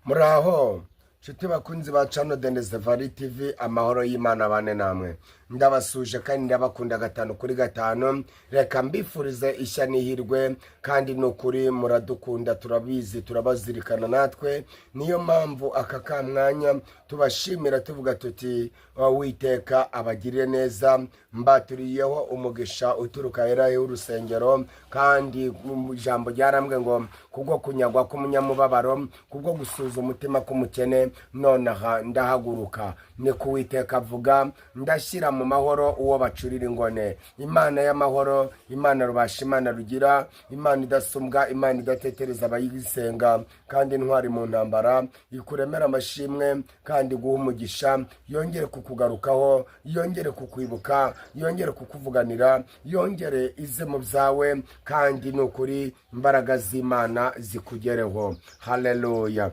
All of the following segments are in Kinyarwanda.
Muraho nshuti bakunzi ba channel Denise TV, amahoro y'Imana bane namwe. Ndabasuje kandi ndabakunda gatanu kuri gatanu. Reka mbifurize ishya n'ihirwe, kandi ni ukuri muradukunda, turabizi, turabazirikana natwe. Niyo mpamvu aka kamwanya tubashimira, tuvuga tuti: "Uwiteka abagirire neza." Mbaturiyeho umugisha uturuka hera y'urusengero. Kandi mu ijambo ryarambwe ngo: "Kubwo kunyagwa k'umunyamubabaro, kubwo gusuza umutima k'umukene, nonaha ndahaguruka," ni kuwiteka avuga, "ndashyira mu mahoro uwo bacurira ingone." Imana y'amahoro, Imana rubasha, Imana rugira, Imana idasumbwa, Imana idatetereza abayisenga, kandi intwari mu ntambara, ikuremera amashimwe kandi guha umugisha, yongere kukugarukaho, yongere kukwibuka, yongere kukuvuganira, yongere ize mu byawe, kandi ni ukuri imbaraga z'Imana zikugereho. Haleluya!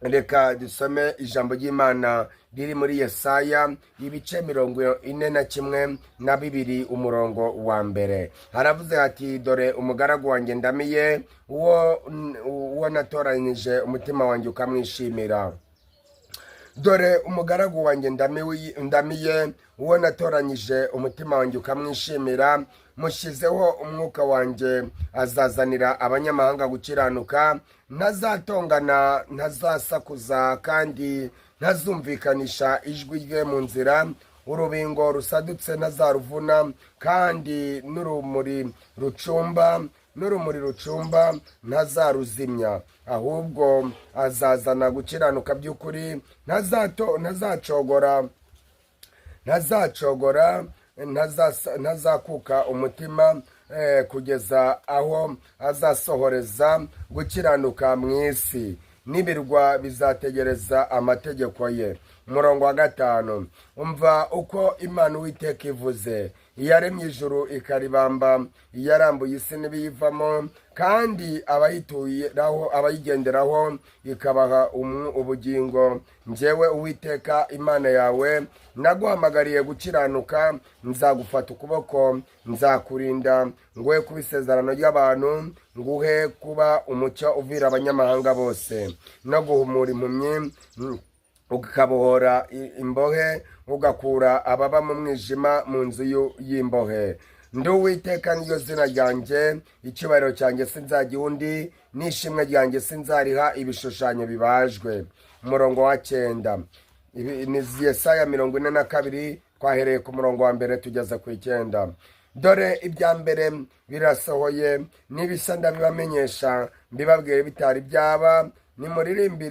Reka dusome ijambo ry'Imana riri muri Yesaya, ibice 42, umurongo wa mbere. Haravuze ati: "Dore umugaragu wanjye ndamiye, uwo natoranyije, umutima wanjye ukamwishimira. Dore umugaragu wanjye ndamiye, uwo natoranyije, umutima wanjye ukamwishimira. Mushyizeho umwuka wanjye, azazanira abanyamahanga gukiranuka. Ntazatongana, ntazasakuza, kandi ntazumvikanisha ijwi rye mu nzira. Urubingo rusadutse ntazaruvuna, kandi n'urumuri rucumba ntazaruzimya. Ahubwo azazana gukiranuka by'ukuri, ntazacogora, ntazakuka umutima, kugeza aho azasohoreza gukiranuka mu isi, n'ibirwa bizategereza amategeko ye." Umurongo wa gatanu: "Umva uko Imana Uwiteka ivuze, iyaremye ijuru ikaribamba, iyarambuye isi n'ibiyivamo, kandi abayituyiraho, abayigenderaho ikabaha ubugingo: Njyewe Uwiteka Imana yawe naguhamagariye gukiranuka, nzagufata ukuboko, nzakurinda, nguhe kuba isezerano ry'abantu, nguhe kuba umucyo uvira abanyamahanga bose, no guhumura impumyi, ukabohora imbohe, ugakura ababa mu mwijima mu nzu y'imbohe. Ndi Uwiteka, niryo zina ryanjye. Icyubahiro cyanjye sinzagiha undi, n'ishimwe ryanjye sinzariha ibishushanyo bibajwe." Umurongo wa cyenda. Ibi ni Yesaya 42, twahereye ku murongo wa mbere tugeze ku icyenda. "Dore ibya mbere birasohoye, n'ibishya ndabibamenyesha, mbibabwiye bitari byaba. Nimuririmbire